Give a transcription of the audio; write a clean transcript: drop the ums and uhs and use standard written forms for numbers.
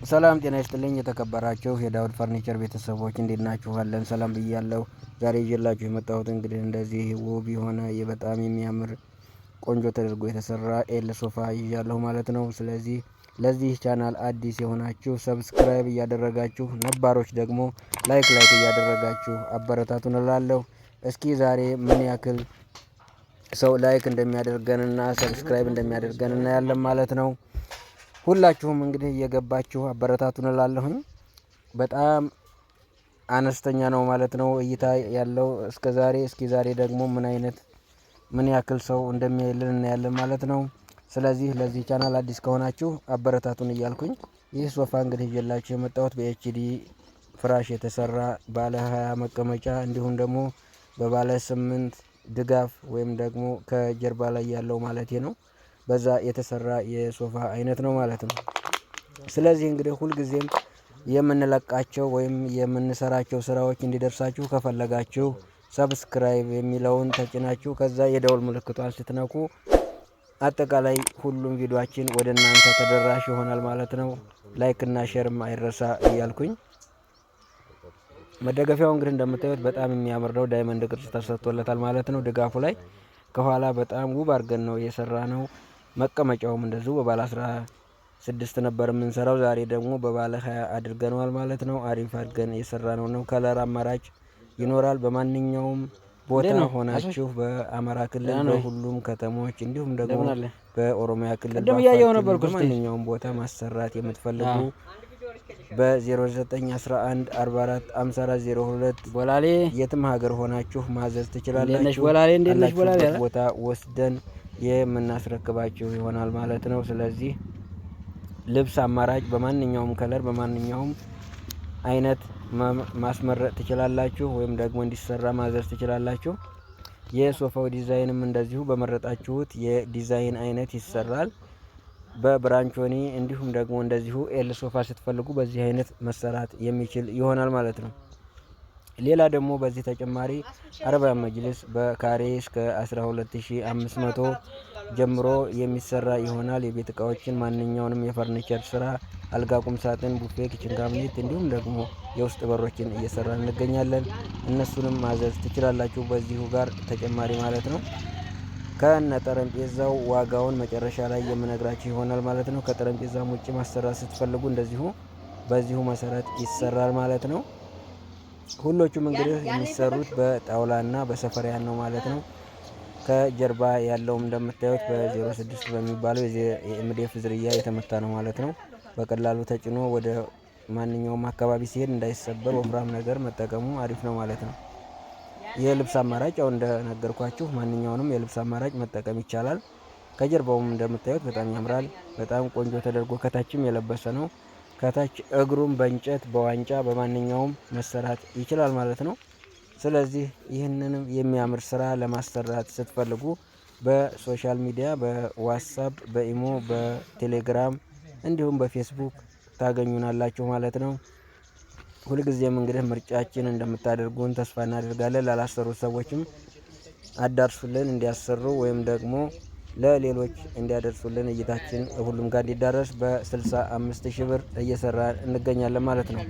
ሰላም ጤና ይስጥልኝ የተከበራችሁ የዳውድ ፈርኒቸር ቤተሰቦች፣ እንዴት ናችሁ? አለን ሰላም ብያለሁ። ዛሬ ይዤላችሁ የመጣሁት እንግዲህ እንደዚህ ውብ የሆነ በጣም የሚያምር ቆንጆ ተደርጎ የተሰራ L ሶፋ ይዣለሁ ማለት ነው። ስለዚህ ለዚህ ቻናል አዲስ የሆናችሁ subscribe እያደረጋችሁ፣ ነባሮች ደግሞ like like እያደረጋችሁ አበረታቱን እላለሁ። እስኪ ዛሬ ምን ያክል ሰው like እንደሚያደርገንና subscribe እንደሚያደርገን እናያለን ማለት ነው። ሁላችሁም እንግዲህ እየገባችሁ አበረታቱን እላለሁኝ። በጣም አነስተኛ ነው ማለት ነው እይታ ያለው እስከ ዛሬ። እስኪ ዛሬ ደግሞ ምን አይነት ምን ያክል ሰው እንደሚያይልን እናያለን ማለት ነው። ስለዚህ ለዚህ ቻናል አዲስ ከሆናችሁ አበረታቱን እያልኩኝ ይህ ሶፋ እንግዲህ ይዤላችሁ የመጣሁት በ HD ፍራሽ የተሰራ ባለ 20 መቀመጫ እንዲሁም ደግሞ በባለ 8 ድጋፍ ወይም ደግሞ ከጀርባ ላይ ያለው ማለት ነው፣ በዛ የተሰራ የሶፋ አይነት ነው ማለት ነው። ስለዚህ እንግዲህ ሁልጊዜም የምንለቃቸው ወይም የምንሰራቸው ስራዎች እንዲደርሳችሁ ከፈለጋችሁ subscribe የሚለውን ተጭናችሁ ከዛ የደውል ምልክቷን ስትነኩ አጠቃላይ ሁሉም ቪዲዮአችን ወደ እናንተ ተደራሽ ይሆናል ማለት ነው። Like እና share ም አይረሳ እያልኩኝ መደገፊያው እንግዲህ እንደምታዩት በጣም የሚያምር ነው። Diamond ቅርጽ ተሰጥቶለታል ማለት ነው። ድጋፉ ላይ ከኋላ በጣም ውብ አድርገን ነው የሰራነው። መቀመጫውም እንደዚሁ በባለ 16 ነበር የምንሰራው። ዛሬ ደግሞ በባለ 20 አድርገነዋል ማለት ነው። አሪፍ አድርገን የሰራነው ነው። Color አማራጭ ይኖራል። በማንኛውም ቦታ ሆናችሁ በአማራ ክልል በሁሉም ከተሞች እንዲሁም ደግሞ በኦሮሚያ ክልል በማንኛውም ቦታ ማሰራት የምትፈልጉ በ0911 44 54 02 ቦላሌ የትም ሀገር ሆናችሁ ማዘዝ ትችላላችሁ። ቦላሌ እንዴት ነሽ? ቦላሌ ቦታ ወስደን የምናስረክባችሁ ይሆናል ማለት ነው። ስለዚህ ልብስ አማራጭ በማንኛውም color በማንኛውም አይነት ማስመረጥ ትችላላችሁ፣ ወይም ደግሞ እንዲሰራ ማዘዝ ትችላላችሁ። የሶፋው ዲዛይንም እንደዚሁ በመረጣችሁት የዲዛይን አይነት ይሰራል። በብራንቾኒ እንዲሁም ደግሞ እንደዚሁ L ሶፋ ስትፈልጉ በዚህ አይነት መሰራት የሚችል ይሆናል ማለት ነው። ሌላ ደግሞ በዚህ ተጨማሪ አረቢያን መጅልስ በካሬ እስከ 12,500 ጀምሮ የሚሰራ ይሆናል። የቤት እቃዎችን ማንኛውንም የፈርኒቸር ስራ፣ አልጋ፣ ቁም ሳጥን፣ ቡፌ፣ kitchen cabinet እንዲሁም ደግሞ የውስጥ በሮችን እየሰራ እንገኛለን። እነሱንም ማዘዝ ትችላላችሁ በዚሁ ጋር ተጨማሪ ማለት ነው። ከነ ጠረጴዛው ዋጋውን መጨረሻ ላይ የምነግራችሁ ይሆናል ማለት ነው። ከጠረጴዛም ውጭ ማሰራት ስትፈልጉ እንደዚሁ በዚሁ መሰረት ይሰራል ማለት ነው። ሁሎቹም እንግዲህ የሚሰሩት በጣውላና በሰፈሪያን ነው ማለት ነው። ከጀርባ ያለውም እንደምታዩት በ06 በሚባለው የ MDF ዝርያ የተመታ ነው ማለት ነው። በቀላሉ ተጭኖ ወደ ማንኛውም አካባቢ ሲሄድ እንዳይሰበር ወፍራም ነገር መጠቀሙ አሪፍ ነው ማለት ነው። የልብስ አማራጭ ያው እንደነገርኳችሁ ማንኛውንም የልብስ አማራጭ መጠቀም ይቻላል። ከጀርባውም እንደምታዩት በጣም ያምራል። በጣም ቆንጆ ተደርጎ ከታችም የለበሰ ነው። ከታች እግሩም በእንጨት በዋንጫ በማንኛውም መሰራት ይችላል ማለት ነው። ስለዚህ ይህንንም የሚያምር ስራ ለማሰራት ስትፈልጉ በ social media በዋትሳፕ፣ በኢሞ፣ በቴሌግራም እንዲሁም በፌስቡክ ታገኙናላችሁ ማለት ነው። ሁልጊዜም እንግዲህ ምርጫችን እንደምታደርጉን ተስፋ እናደርጋለን። ላላሰሩት ሰዎችም አዳርሱልን እንዲያሰሩ ወይም ደግሞ ለሌሎች እንዲያደርሱልን እይታችን ሁሉም ጋር እንዲዳረስ በ65 ሺህ ብር እየሰራ እንገኛለን ማለት ነው።